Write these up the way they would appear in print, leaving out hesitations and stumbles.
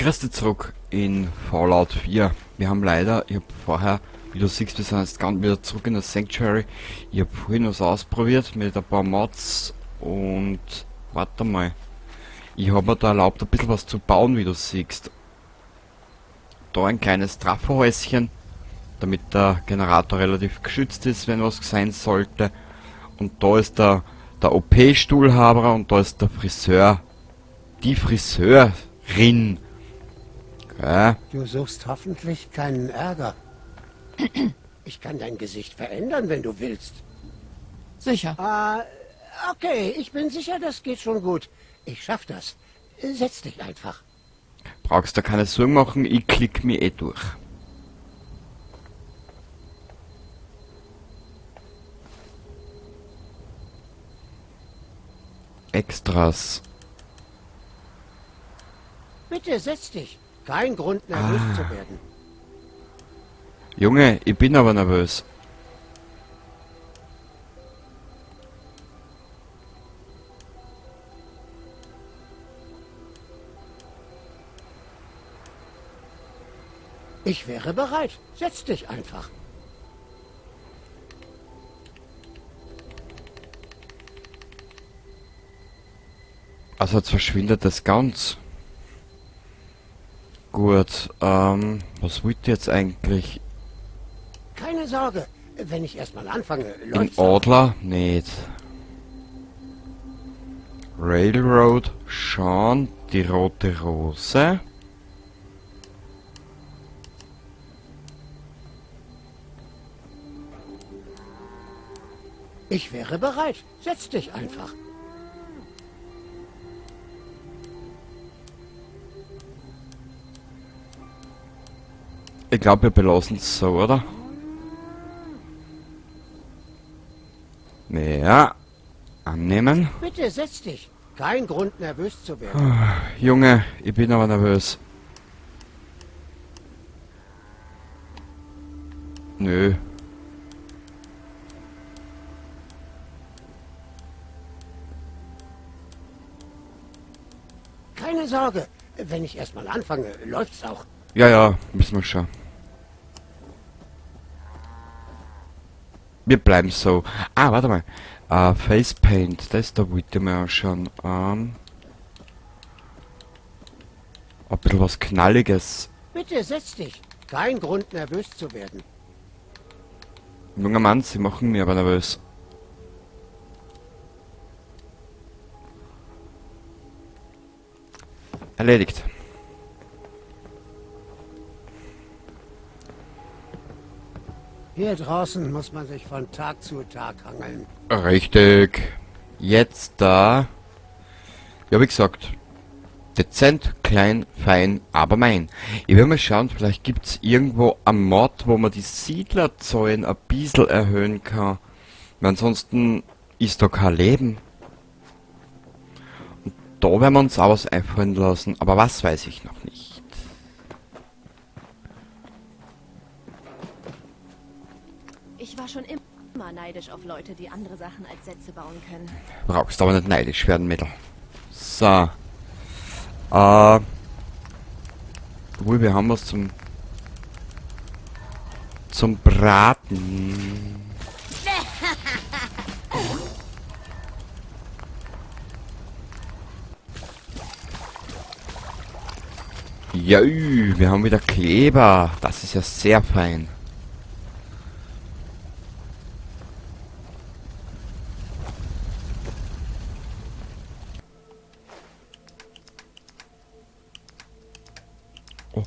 Grüß dich zurück in Fallout 4. Wir haben leider, ich habe vorher, wie du siehst, wir sind jetzt ganz wieder zurück in das Sanctuary. Ich habe vorhin was ausprobiert mit ein paar Mods und warte mal. Ich habe mir da erlaubt, ein bisschen was zu bauen, wie du siehst. Da ein kleines Trafohäuschen, damit der Generator relativ geschützt ist, wenn was sein sollte. Und da ist der OP-Stuhlhaber und da ist der Friseur. Die Friseurin. Okay. Du suchst hoffentlich keinen Ärger. Ich kann dein Gesicht verändern, wenn du willst. Sicher. Okay, ich bin sicher, das geht schon gut. Ich schaff das. Setz dich einfach. Brauchst da keine Sorgen machen, ich klick mich eh durch. Extras. Bitte setz dich. Kein Grund, nervös zu werden. Junge, ich bin aber nervös. Ich wäre bereit. Setz dich einfach. Also jetzt verschwindet das ganz. Gut, was wollt ihr jetzt eigentlich? Keine Sorge, wenn ich erstmal anfange, In läuft's. Adler? Nicht. Railroad, Sean, die rote Rose. Ich wäre bereit. Setz dich einfach. Ich glaub, wir belassen es so, oder? Ja. Annehmen. Bitte setz dich. Kein Grund, nervös zu werden. Junge, ich bin aber nervös. Nö. Keine Sorge. Wenn ich erstmal anfange, läuft's auch. Ja, ja, müssen wir schon. Wir bleiben so. Ah, warte mal. Face Paint, das da wollte ich mir anschauen. Ein bisschen was Knalliges. Bitte setz dich. Kein Grund, nervös zu werden. Junger Mann, Sie machen mich aber nervös. Erledigt. Hier draußen muss man sich von Tag zu Tag hangeln. Richtig. Jetzt da. Ja, wie gesagt. Dezent, klein, fein, aber mein. Ich will mal schauen, vielleicht gibt's irgendwo einen Mod, wo man die Siedlerzahlen ein bisschen erhöhen kann. Weil ansonsten ist da kein Leben. Und da werden wir uns auch was einfallen lassen, aber was weiß ich noch nicht. Ich war schon immer neidisch auf Leute, die andere Sachen als Sätze bauen können. Brauchst aber nicht neidisch werden, Mädel. So. Obwohl, wir haben was zum Braten. Ja, wir haben wieder Kleber. Das ist ja sehr fein. Oh.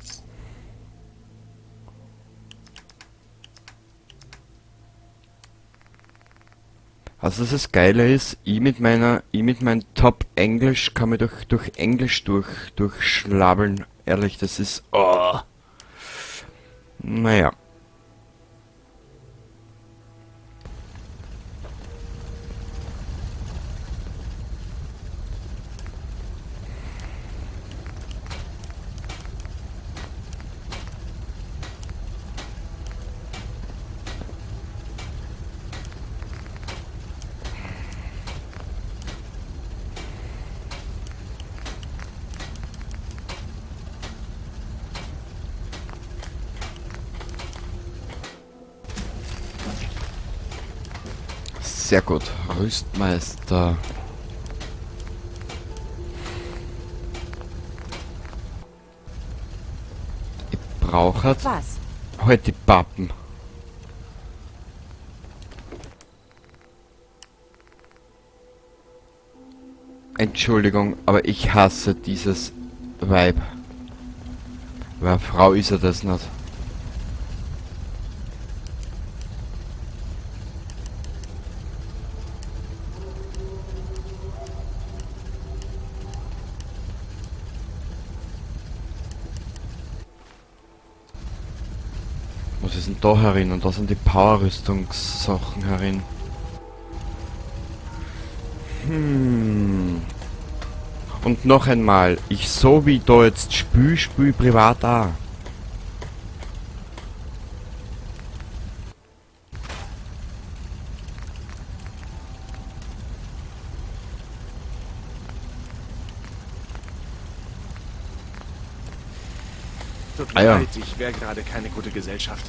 Also das Geile ist, ich mit meinem Top Englisch kann mich durch Englisch durchschlabbeln. Ehrlich, das ist... Oh. Naja. Sehr gut. Rüstmeister. Ich brauche halt Was? Halt die Pappen. Entschuldigung, aber ich hasse dieses Weib. Weil Frau ist ja das nicht. Was ist denn da herin? Und da sind die Power-Rüstungssachen herin. Und noch einmal, ich so wie da jetzt spül privat auch. Tut Ah mir ja. leid, ich wäre gerade keine gute Gesellschaft.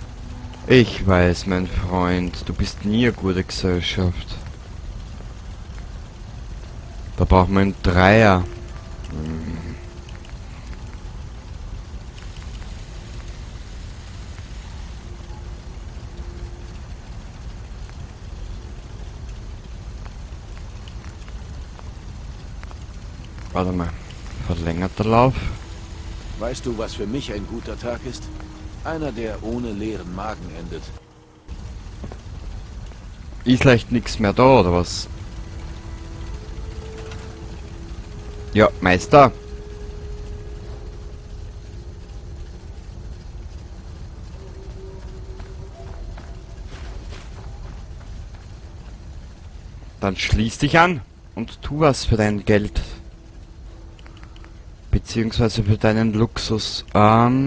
Ich weiß, mein Freund, du bist nie eine gute Gesellschaft. Da brauchen wir einen Dreier. Warte mal. Verlängerter Lauf. Weißt du, was für mich ein guter Tag ist? Einer, der ohne leeren Magen endet. Ist leicht nichts mehr da, oder was? Ja, Meister. Dann schließ dich an und tu was für dein Geld. Beziehungsweise für deinen Luxus. Ja,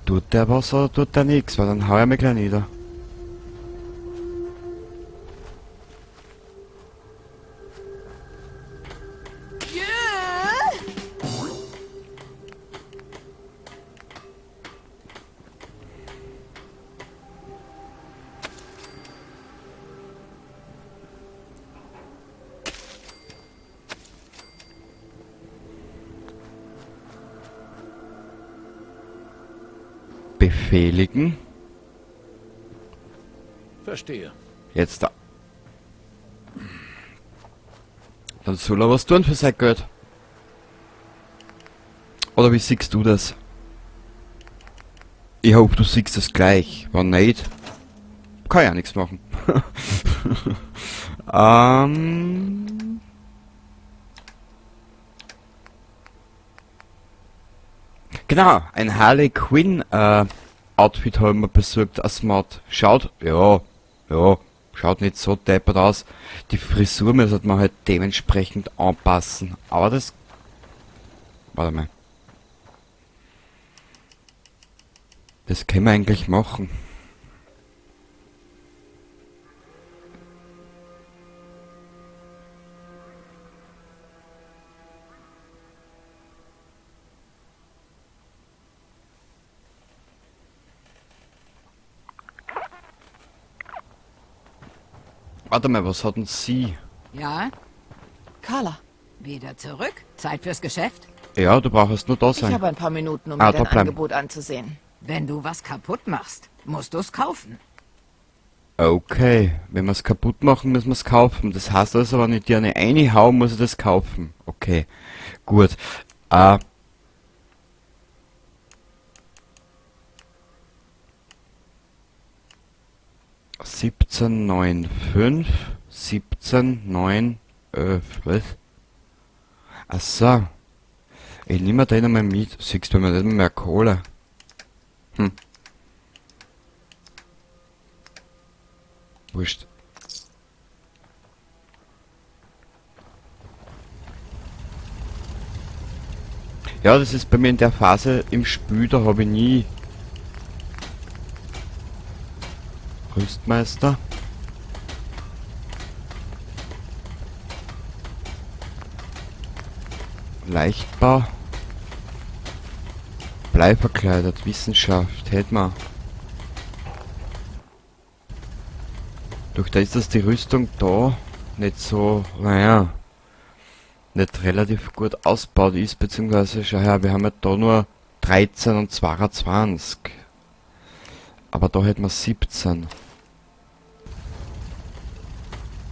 tut der was oder tut der nix? Weil dann hau ich mich gleich nieder. Befehligen. Verstehe. Jetzt da. Dann soll er was tun für sein Geld. Oder wie siehst du das? Ich hoffe, du siehst das gleich. Wenn nicht, kann ich ja nichts machen. Genau, ein Harley Quinn Outfit haben wir besorgt als Mod. Schaut, ja, ja, schaut nicht so deppert aus. Die Frisur müssen wir halt dementsprechend anpassen. Aber das... Warte mal. Das können wir eigentlich machen. Warte mal, was hat denn sie? Ja? Carla, Wieder zurück? Zeit fürs Geschäft? Ja, du brauchst nur da ich sein. habe ein paar Minuten, um Ah, mir da dein bleiben. Angebot anzusehen. Wenn du was kaputt machst, musst du's kaufen. Okay, wenn wir's kaputt machen, müssen wir's kaufen. Das heißt also, wenn ich dir eine reinhau, muss ich das kaufen. Okay, gut. 17, 9, 5, 17, 9, 11, was? Ach so. Ich nehme den einmal mit. Siehst du mir nicht mehr Kohle. Wurscht. Ja, das ist bei mir in der Phase im Spiel, da habe ich nie Rüstmeister. Leichtbau. Blei verkleidet, Wissenschaft, hätt man. Durch das, dass die Rüstung da nicht so, naja, nicht relativ gut ausgebaut ist, beziehungsweise, schau her, wir haben ja da nur 13 und 22. Aber da hätten wir 17.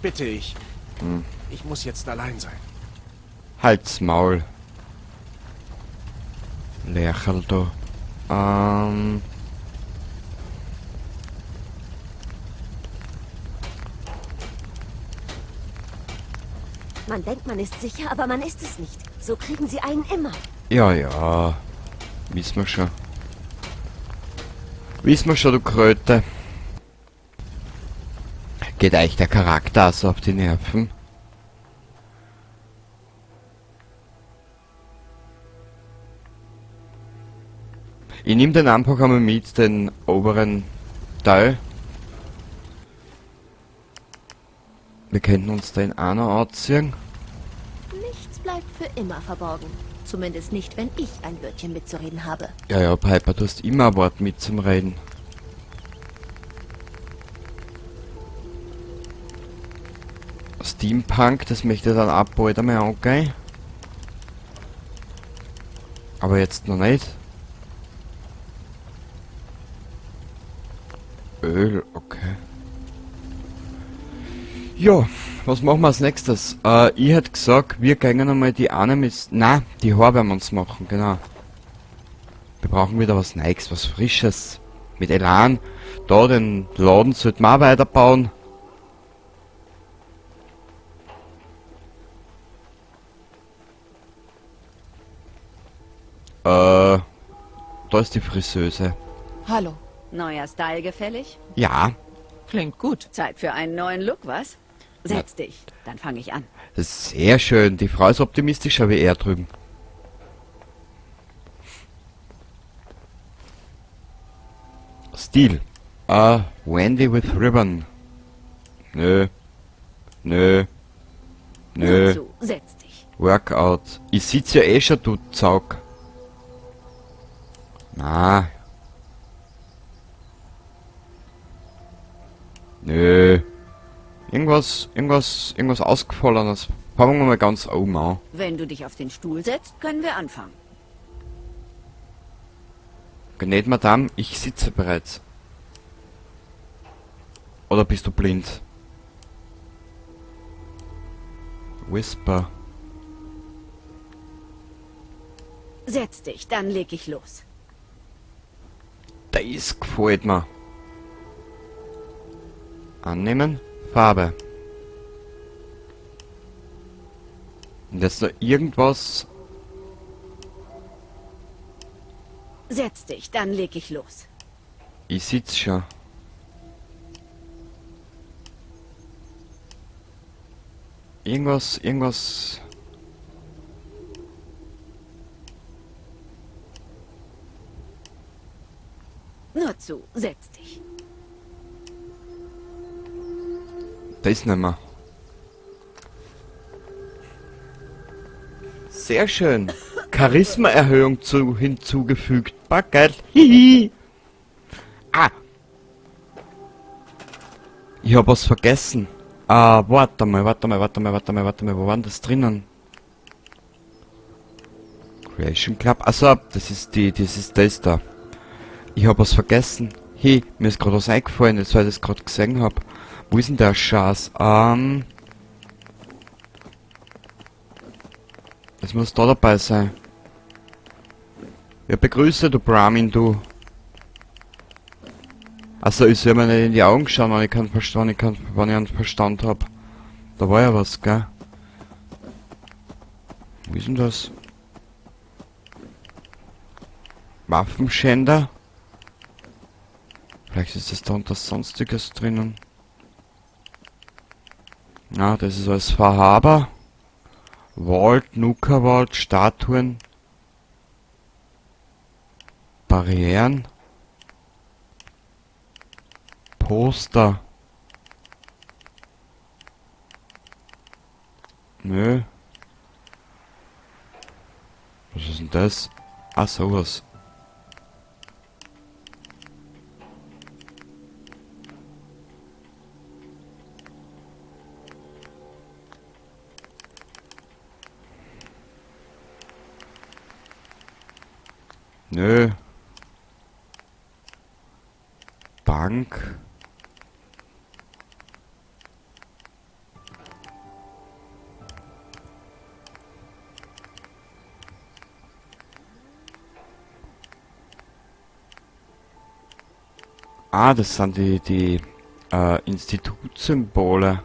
Bitte ich. Ich muss jetzt allein sein. Halt's Maul. Lercherl da. Man denkt, man ist sicher, aber man ist es nicht. So kriegen sie einen immer. Ja, ja. Wissen wir schon. Wissen wir schon, du Kröte. Geht eigentlich der Charakter so auf die Nerven? Ich nehme den einfach einmal mit, den oberen Teil. Wir könnten uns den auch noch anziehen. Nichts bleibt für immer verborgen. Zumindest nicht, wenn ich ein Wörtchen mitzureden habe. Ja, ja, Piper, du hast immer ein Wort mit zum Reden. Steampunk, das möchte ich dann auch bald einmal angehen. Aber jetzt noch nicht. Öl, okay. Ja, was machen wir als nächstes? Ich hätte gesagt, wir gehen einmal die eine mit... Nein, die Haare werden wir uns machen, genau. Wir brauchen wieder was Neues, was Frisches. Mit Elan. Da, den Laden sollten wir auch weiterbauen. Da ist die Friseuse. Hallo. Neuer Style gefällig? Ja. Klingt gut. Zeit für einen neuen Look, was? Setz dich, dann fange ich an. Das ist sehr schön. Die Frau ist optimistischer wie er drüben. Stil. Wendy with Ribbon. Nö. Nö. Nö. Nur zu, setz dich. Workout. Ich sitz ja eh schon, du Zaug. Na. Nö. Irgendwas Ausgefallenes. Fangen wir mal ganz oben an. Wenn du dich auf den Stuhl setzt, können wir anfangen. Gnäd, Madame, ich sitze bereits. Oder bist du blind? Whisper. Setz dich, dann leg ich los. Das gefällt mir. Annehmen. Farbe. Und jetzt noch irgendwas. Setz dich, dann leg ich los. Ich sitz schon. Irgendwas, irgendwas. Nur zu, setz dich. Da ist nicht mehr. Sehr schön. Charisma-Erhöhung hinzugefügt. Backgeil. Hihi. Ah. Ich hab was vergessen. Ah, warte mal, warte mal, warte mal, warte mal, warte mal. Wo war denn das drinnen? Creation Club. Achso, das ist die, das ist das da. Ich hab was vergessen. Hey, mir ist grad was eingefallen, jetzt weil ich das grad gesehen hab. Wo ist denn der Schatz? Es muss da dabei sein. Ja, begrüße du Brahmin, du. Also ich soll mir nicht in die Augen schauen, wenn ich keinen Verstand, ich kann, wenn ich einen Verstand hab. Da war ja was, gell? Wo ist denn das? Waffenschänder? Vielleicht ist das da unter Sonstiges drinnen. Ja, das ist alles Verhaber. Vault, Nuka Vault, Statuen. Barrieren. Poster. Nö. Was ist denn das? Ah, sowas. Nö. Bank. Ah, das sind die Institutssymbole.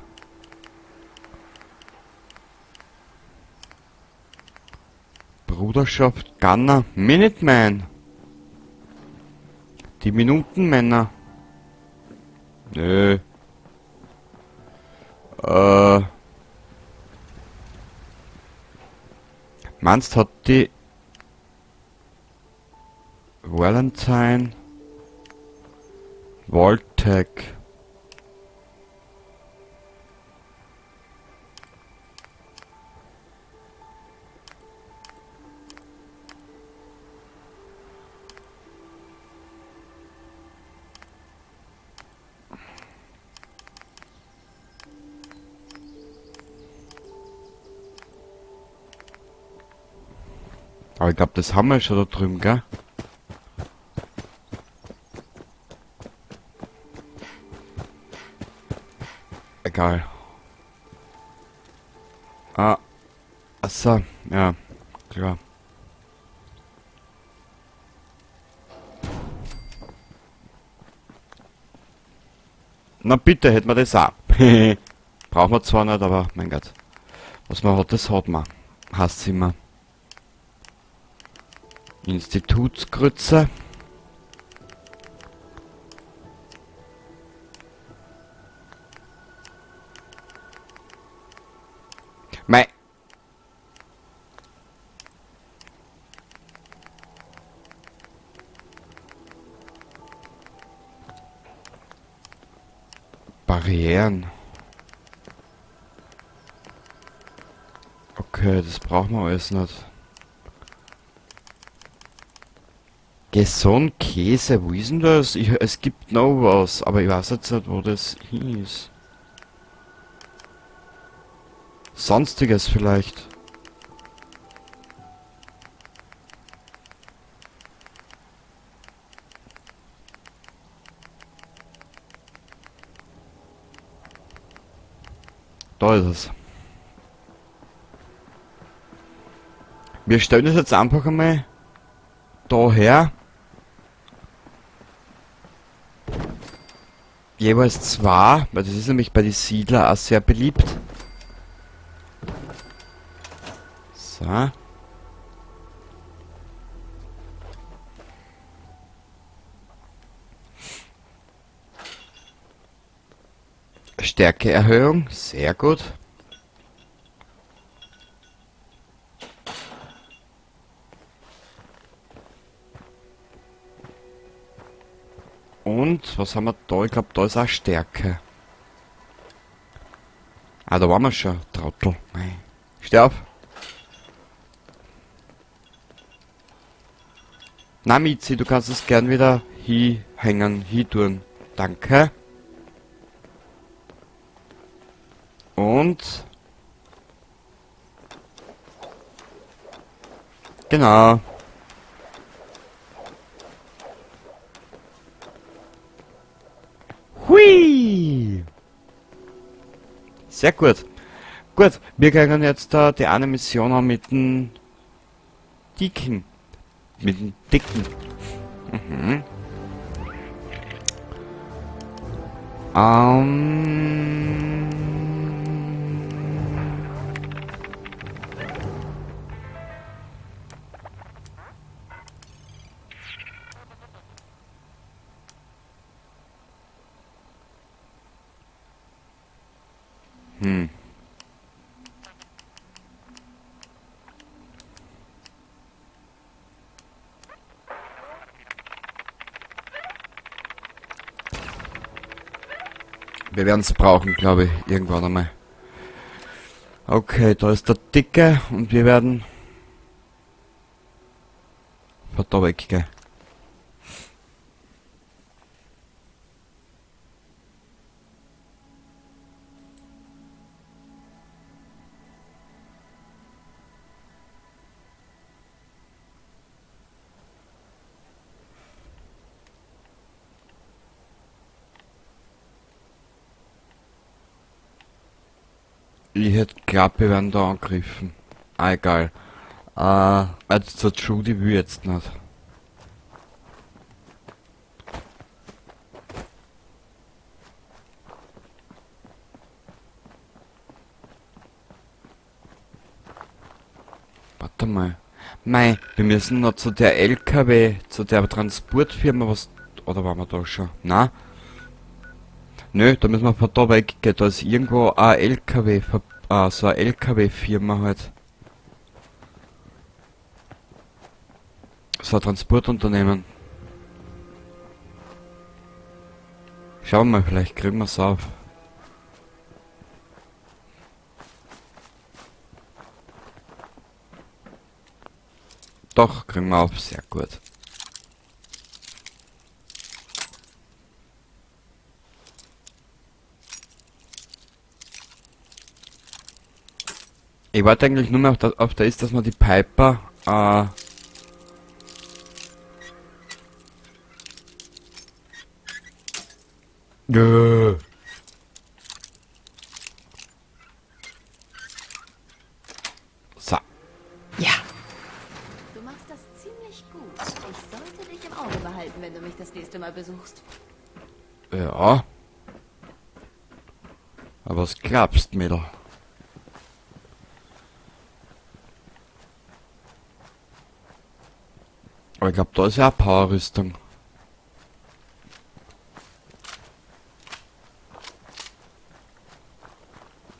Bruderschaft Gunner Minuteman. Die Minutenmänner. Nö. Meinst hat die Valentine Vault-Tec. Aber ich glaub, das haben wir schon da drüben, gell? Egal. Ah. Achso, ja, klar. Na bitte, hätten wir das auch. Brauchen wir zwar nicht, aber mein Gott. Was man hat, das hat man. Heißt's immer. Institutsgrütze. Mei. Barrieren. Okay, das brauchen wir alles nicht. Gesund Käse, wo ist denn das? Es gibt noch was, aber ich weiß jetzt nicht, wo das ist. Sonstiges vielleicht. Da ist es. Wir stellen das jetzt einfach einmal daher. Jeweils zwei, weil das ist nämlich bei den Siedler auch sehr beliebt. So. Stärkeerhöhung, sehr gut. Und, was haben wir da? Ich glaub, da ist auch Stärke. Ah, da waren wir schon. Trottel. Mei. Steh auf. Na, Mizi, du kannst es gern wieder hinhängen, hintun. Danke. Und... Genau. Hui! Sehr gut. Gut, wir kriegen jetzt da die eine Mission an mit dem Dicken. Mit dem Dicken. Wir werden's brauchen, glaube ich, irgendwann einmal. Okay, da ist der Dicke und wir werden von da weggehen. Ich hätte geglaubt, wir werden da angegriffen. Ah, egal. Also zur Judy will ich jetzt nicht. Warte mal. Mei, wir müssen noch zu der LKW, zu der Transportfirma, was... Oder waren wir da schon? Na? Nö, da müssen wir von da weggehen. Da ist irgendwo eine LKW, so eine LKW-Firma halt. So ein Transportunternehmen. Schauen wir mal, vielleicht kriegen wir's auf. Doch, kriegen wir auf. Sehr gut. Ich warte eigentlich nur mehr auf der ist, dass man die Piper, Nö. So. Ja. Du machst das ziemlich gut. Ich sollte dich im Auge behalten, wenn du mich das nächste Mal besuchst. Ja. Aber was glaubst, Mädel? Aber ich glaub, da ist ja auch Powerrüstung.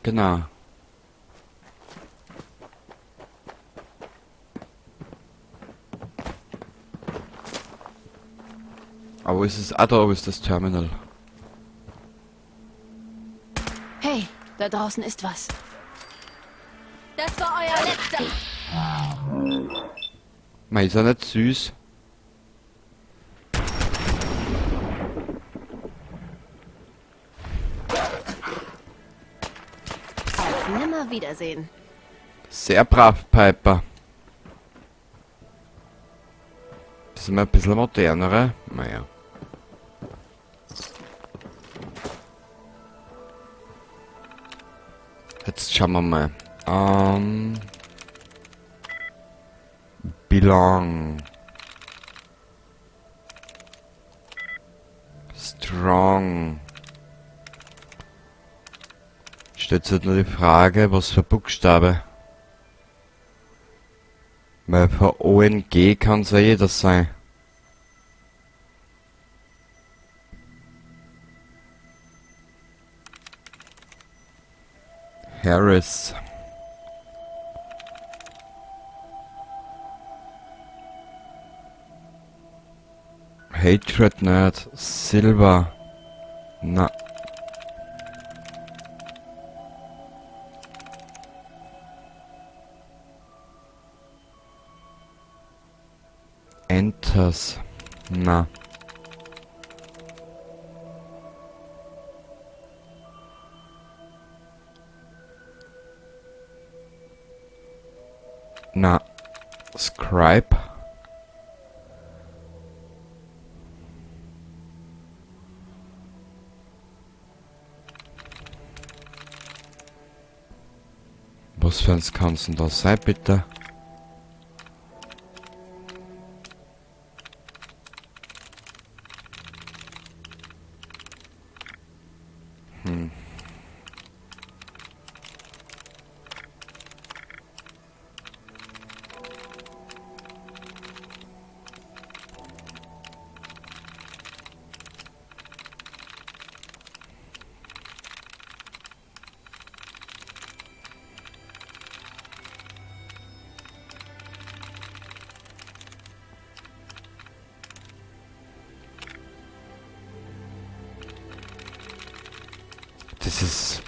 Genau. Aber wo ist es? Ah, da ist das Terminal. Hey, da draußen ist was. Das war euer letzter. Mei, ist ja nicht süß. Auf Nimmerwiedersehen. Sehr brav, Piper. Das ist mal ein bisschen modernere. Naja. Jetzt schauen wir mal. Belong. Strong. Stellt sich halt nur die Frage, was für Buchstabe. Weil für ONG kann's ja jeder sein. Harris. Hatred nicht. Silber. Na. Enters. Na. Na. Scribe. Was für eins kann's denn da sein, bitte?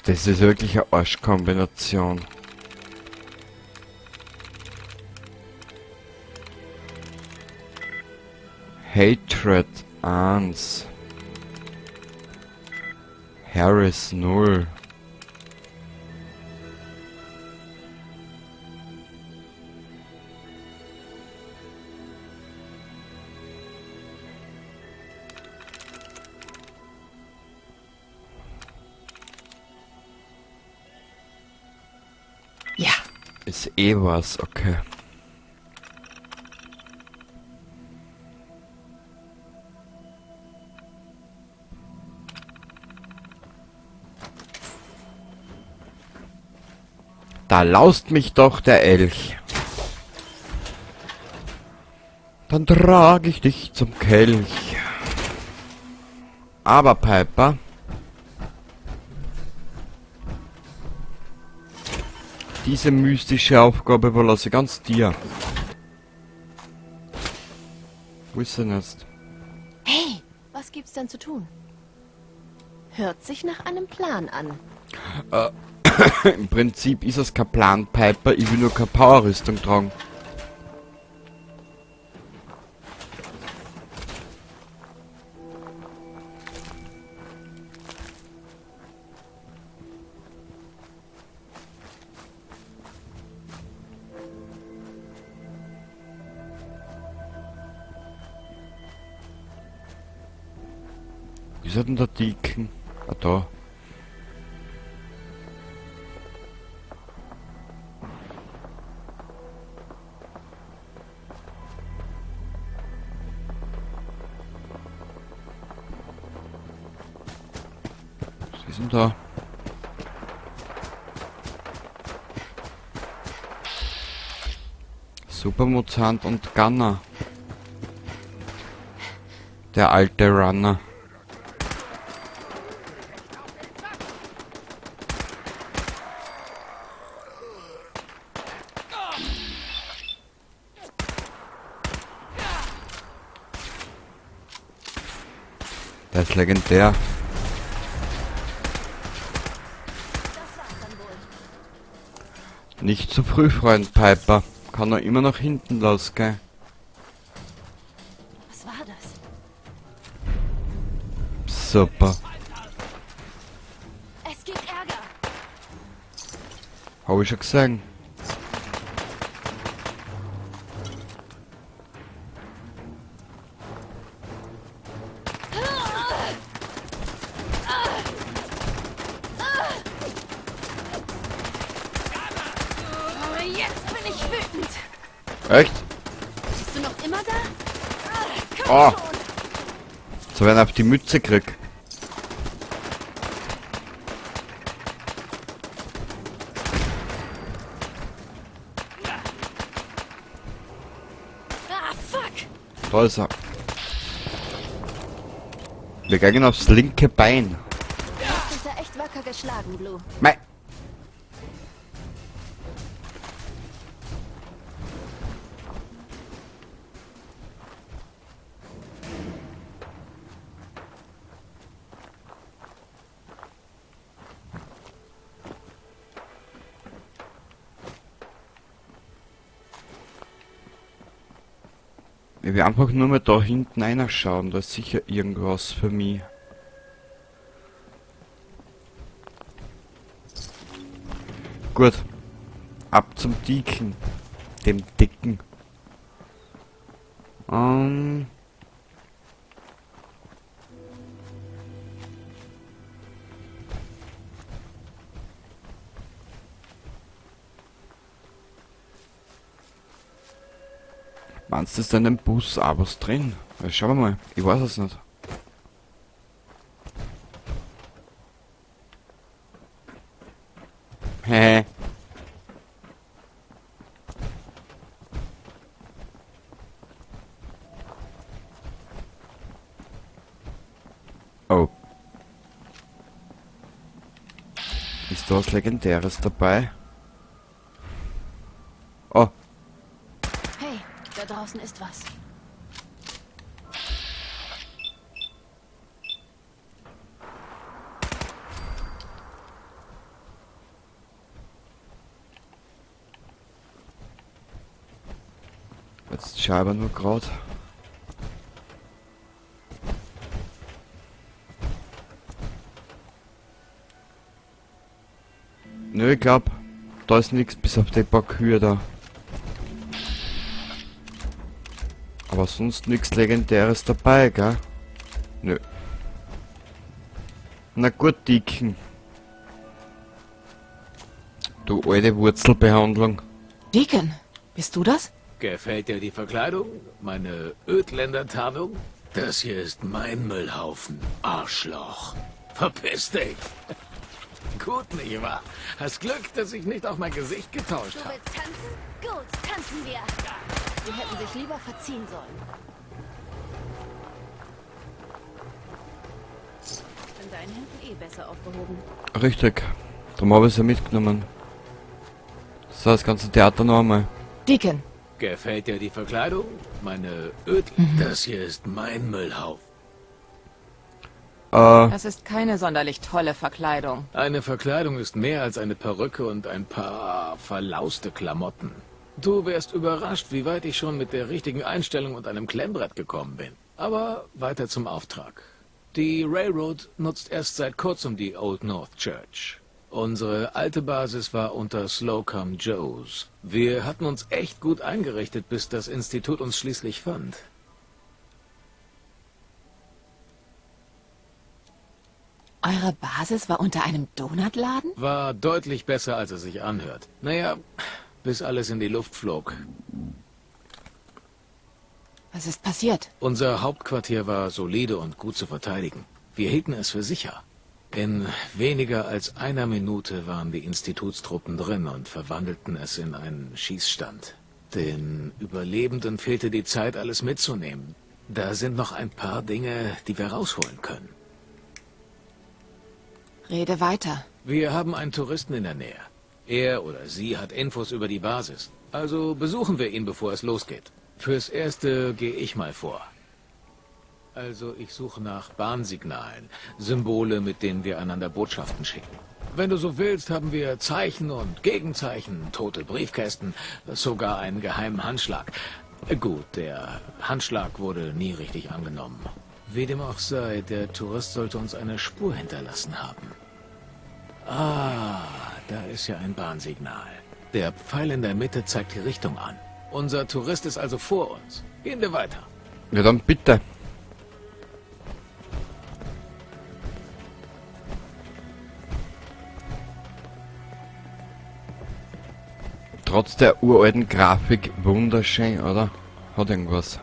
Das ist wirklich eine Arschkombination. Hatred 1. Harris 0. Ist eh was, okay. Da laust mich doch der Elch. Dann trag ich dich zum Kelch. Aber Piper, diese mystische Aufgabe überlasse ich ganz dir. Wo ist denn jetzt? Hey, was gibt's denn zu tun? Hört sich nach einem Plan an. Im Prinzip ist es kein Plan, Piper. Ich will nur keine Powerrüstung tragen. Wo ist denn der Deacon? Ah, da. Was ist denn da? Supermutant und Gunner. Der alte Runner. Der ist legendär. Nicht zu früh, Freund Piper. Kann er immer nach hinten losgehen. Was war das? Super. Es gibt Ärger. Hab ich schon gesehen. Jetzt bin ich wütend. Echt? Bist du noch immer da? Komm Oh. schon. So, wenn er auf die Mütze kriegt. Ah, fuck. Da ist er. Wir gehen aufs linke Bein. Du hast dich da echt wacker geschlagen, Blue. Mei. Ich will einfach nur mal da hinten reinschauen, da ist sicher irgendwas für mich. Gut. Ab zum Deacon. Dem Dicken. Meinst du, ist da in dem Bus auch was drin? Ja, schauen wir mal. Ich weiß es nicht. Hä? Oh. Ist da was Legendäres dabei? Oh. Hey, da draußen ist was. Jetzt schau ich aber nur grad. Nö, ich glaub, da ist nix bis auf die paar Kühe da. Aber sonst nix Legendäres dabei, gell? Nö. Na gut, Deacon. Du alte Wurzelbehandlung. Deacon, bist du das? Gefällt dir die Verkleidung? Meine Ödländer-Tarnung? Das hier ist mein Müllhaufen, Arschloch. Verpiss dich! Gut, nicht wahr? Hast Glück, dass ich nicht auch mein Gesicht getauscht Du habe. willst tanzen? Gut, tanzen wir. Sie hätten sich lieber verziehen sollen. In deinen Händen eh besser aufgehoben. Richtig. Darum habe ich sie mitgenommen. So, das ganze Theater noch einmal. Deacon, Gefällt dir die Verkleidung? Meine Öd... Das hier ist mein Müllhaufen. das ist keine sonderlich tolle Verkleidung. Eine Verkleidung ist mehr als eine Perücke und ein paar verlauste Klamotten. Du wärst überrascht, wie weit ich schon mit der richtigen Einstellung und einem Klemmbrett gekommen bin. Aber weiter zum Auftrag. Die Railroad nutzt erst seit kurzem die Old North Church. Unsere alte Basis war unter Slocum Joe's. Wir hatten uns echt gut eingerichtet, bis das Institut uns schließlich fand. Eure Basis war unter einem Donutladen? War deutlich besser, als es sich anhört. Naja, bis alles in die Luft flog. Was ist passiert? Unser Hauptquartier war solide und gut zu verteidigen. Wir hielten es für sicher. In weniger als einer Minute waren die Institutstruppen drin und verwandelten es in einen Schießstand. Den Überlebenden fehlte die Zeit, alles mitzunehmen. Da sind noch ein paar Dinge, die wir rausholen können. Rede weiter. Wir haben einen Touristen in der Nähe. Er oder sie hat Infos über die Basis. Also besuchen wir ihn, bevor es losgeht. Fürs Erste gehe ich mal vor. Also ich suche nach Bahnsignalen, Symbole, mit denen wir einander Botschaften schicken. Wenn du so willst, haben wir Zeichen und Gegenzeichen, tote Briefkästen, sogar einen geheimen Handschlag. Gut, der Handschlag wurde nie richtig angenommen. Wie dem auch sei, der Tourist sollte uns eine Spur hinterlassen haben. Ah, da ist ja ein Bahnsignal. Der Pfeil in der Mitte zeigt die Richtung an. Unser Tourist ist also vor uns. Gehen wir weiter. Ja, dann bitte. Trotz der uralten Grafik wunderschön, oder? Hat irgendwas.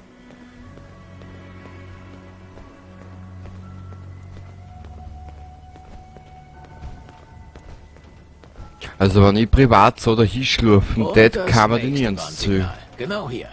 Also wenn ich privat so dahin schlurfen Und tät, das kann man die nächste nirgends zu. Bahnsignal. Genau hier.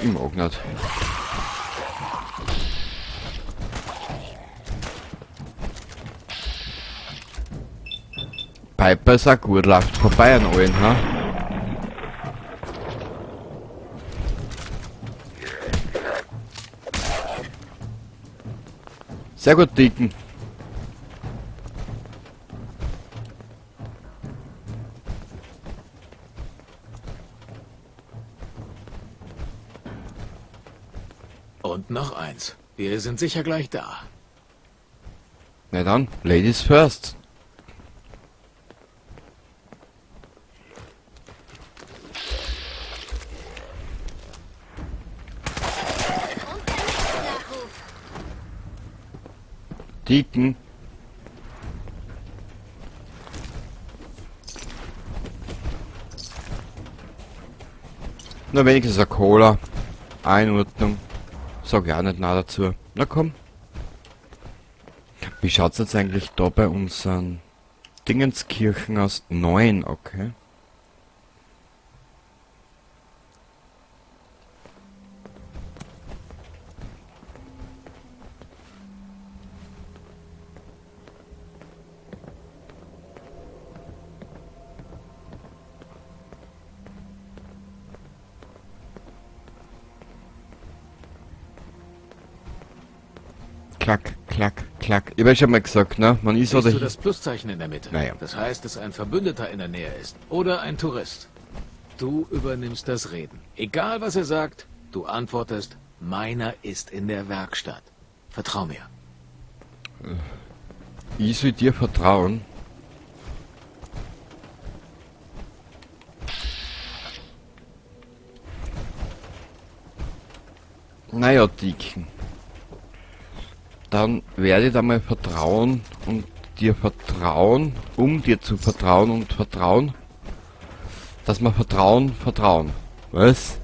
Ich mag nicht. Piper ist auch gut, läuft vorbei an allen, ha? Sehr gut, Deacon. Und noch eins. Wir sind sicher gleich da. Na dann, Ladies first. Und der nächste Nachruf. Deacon. Na, wenigstens eine Cola. Einordnung. Sag ich auch nicht nah dazu. Na komm. Wie schaut's jetzt eigentlich da bei unseren Dingenskirchen aus? 9, okay. Klack, klack, klack. Ich hab ja schon mal gesagt, ne? Man ist Siehst oder du das Pluszeichen in der Mitte? Naja. Das heißt, dass ein Verbündeter in der Nähe ist. Oder ein Tourist. Du übernimmst das Reden. Egal, was er sagt, du antwortest, meiner ist in der Werkstatt. Vertrau mir. Ich soll dir vertrauen. Naja, Deacon. Dann werde ich da mal vertrauen und dir vertrauen, um dir zu vertrauen und vertrauen, dass wir vertrauen, vertrauen. Was?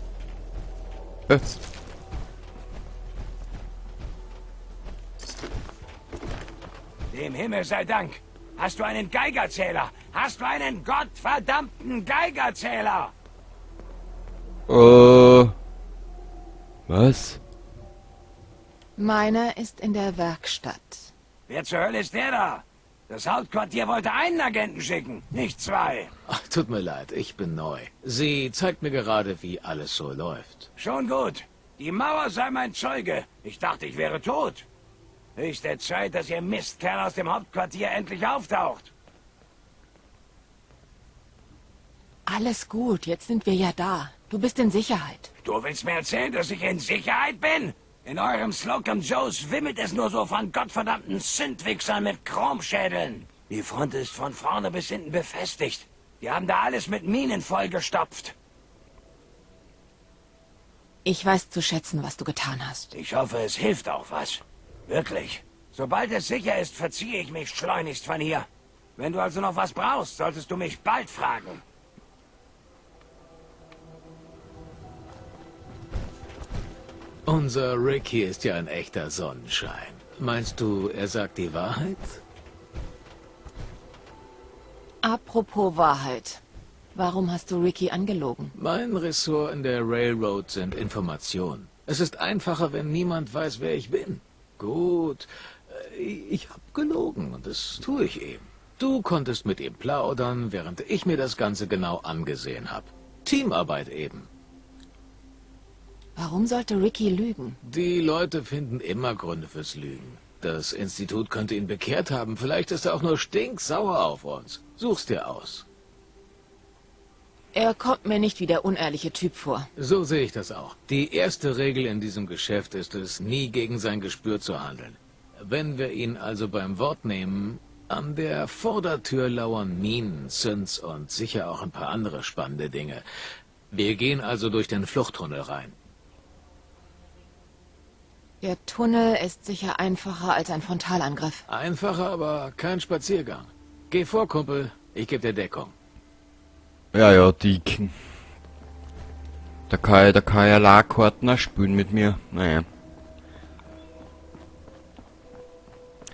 Dem Himmel sei Dank. Hast du einen Geigerzähler? Hast du einen gottverdammten Geigerzähler? Was? Meiner ist in der Werkstatt. Wer zur Hölle ist der da? Das Hauptquartier wollte einen Agenten schicken, nicht zwei. Ach, tut mir leid, ich bin neu. Sie zeigt mir gerade, wie alles so läuft. Schon gut. Die Mauer sei mein Zeuge. Ich dachte, ich wäre tot. Höchste Zeit, dass ihr Mistkerl aus dem Hauptquartier endlich auftaucht. Alles gut, jetzt sind wir ja da. Du bist in Sicherheit. Du willst mir erzählen, dass ich in Sicherheit bin? In eurem Slocum Joe's wimmelt es nur so von gottverdammten Synthwichsern mit Chromschädeln. Die Front ist von vorne bis hinten befestigt. Die haben da alles mit Minen vollgestopft. Ich weiß zu schätzen, was du getan hast. Ich hoffe, es hilft auch was. Wirklich. Sobald es sicher ist, verziehe ich mich schleunigst von hier. Wenn du also noch was brauchst, solltest du mich bald fragen. Unser Ricky ist ja ein echter Sonnenschein. Meinst du, er sagt die Wahrheit? Apropos Wahrheit. Warum hast du Ricky angelogen? Mein Ressort in der Railroad sind Informationen. Es ist einfacher, wenn niemand weiß, wer ich bin. Gut, ich hab gelogen und das tue ich eben. Du konntest mit ihm plaudern, während ich mir das Ganze genau angesehen hab. Teamarbeit eben. Warum sollte Ricky lügen? Die Leute finden immer Gründe fürs Lügen. Das Institut könnte ihn bekehrt haben. Vielleicht ist er auch nur stinksauer auf uns. Such's dir aus. Er kommt mir nicht wie der unehrliche Typ vor. So sehe ich das auch. Die erste Regel in diesem Geschäft ist es, nie gegen sein Gespür zu handeln. Wenn wir ihn also beim Wort nehmen, an der Vordertür lauern Minen, Synths und sicher auch ein paar andere spannende Dinge. Wir gehen also durch den Fluchttunnel rein. Der Tunnel ist sicher einfacher als ein Frontalangriff. Einfacher, aber kein Spaziergang. Geh vor, Kumpel. Ich geb dir Deckung. Ja, ja, Deacon. Da kann ja Lahrkarten spielen mit mir. Naja.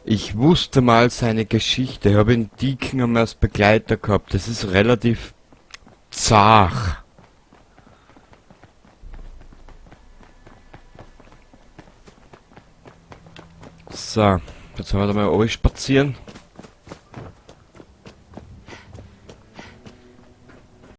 Ich wusste mal seine Geschichte. Ich habe ihn Deacon einmal als Begleiter gehabt. Das ist relativ zart. So, jetzt haben wir da mal alle spazieren.